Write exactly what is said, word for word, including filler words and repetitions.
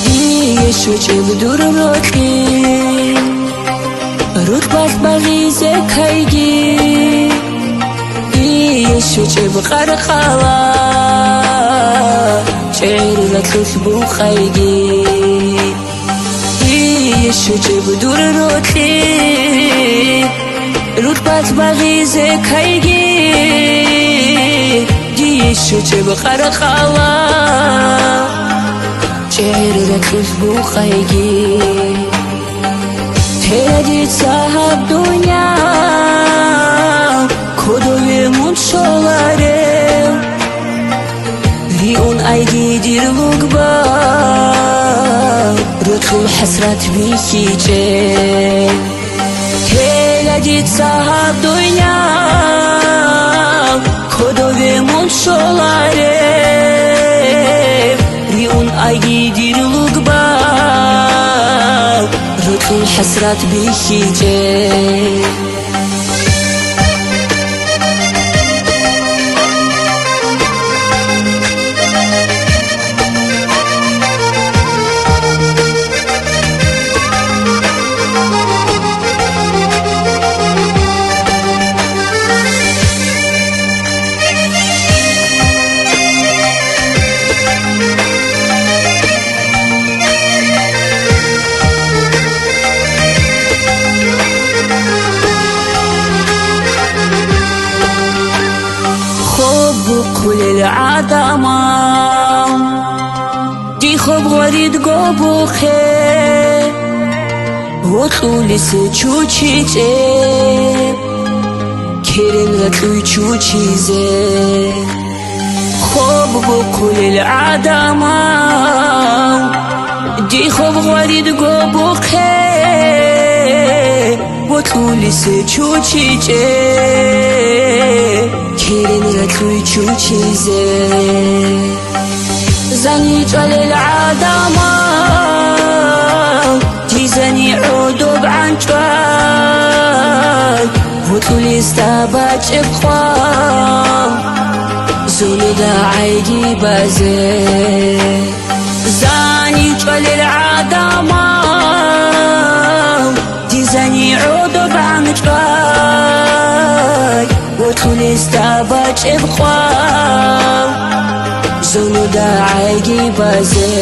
Дие щучӀеб дур рокьи, рукъбалъ багъизе кайги. Дие щучӀеб къаркъала, чӀегӀер ракьулъ бухъайги. Дие щучӀеб дур рокьи, рукъбалъ багъизе кайги. Дие щучӀеб къаркъала, чӀегӀер ракьулъ бухъайги. Тела дица гьаб дунъя, кодове мун щоларев. Риун айги дир лугба, рокьул хӀасрат бихьичӀеб. Тела дица гьаб дунъя, кодове мун щоларев. Риун айги дир лугба, рокьул хӀасрат бихьичӀеб. Хоб бухъулел гӀадамал, дихъ хоб гъваридго бухъе, вокьулесе чучичӀеб, керен ракьуй чучизе. Хоб бухъулел гӀадамал, дихъ хоб гъваридго бухъе, вокьулесе чучичӀеб, керен ракьуй чучизе. Зани чӀвалел гӀадамал, дизани гӀодоб гӀанчӀвай, вокьулесда бачӀеб хъван, зунуда гӀайги базе. Зани чӀвалел гӀадамал, дизани гӀодоб гӀанчӀвай, вокьулесда бачӀеб хъван, зунуда гӀайги базе.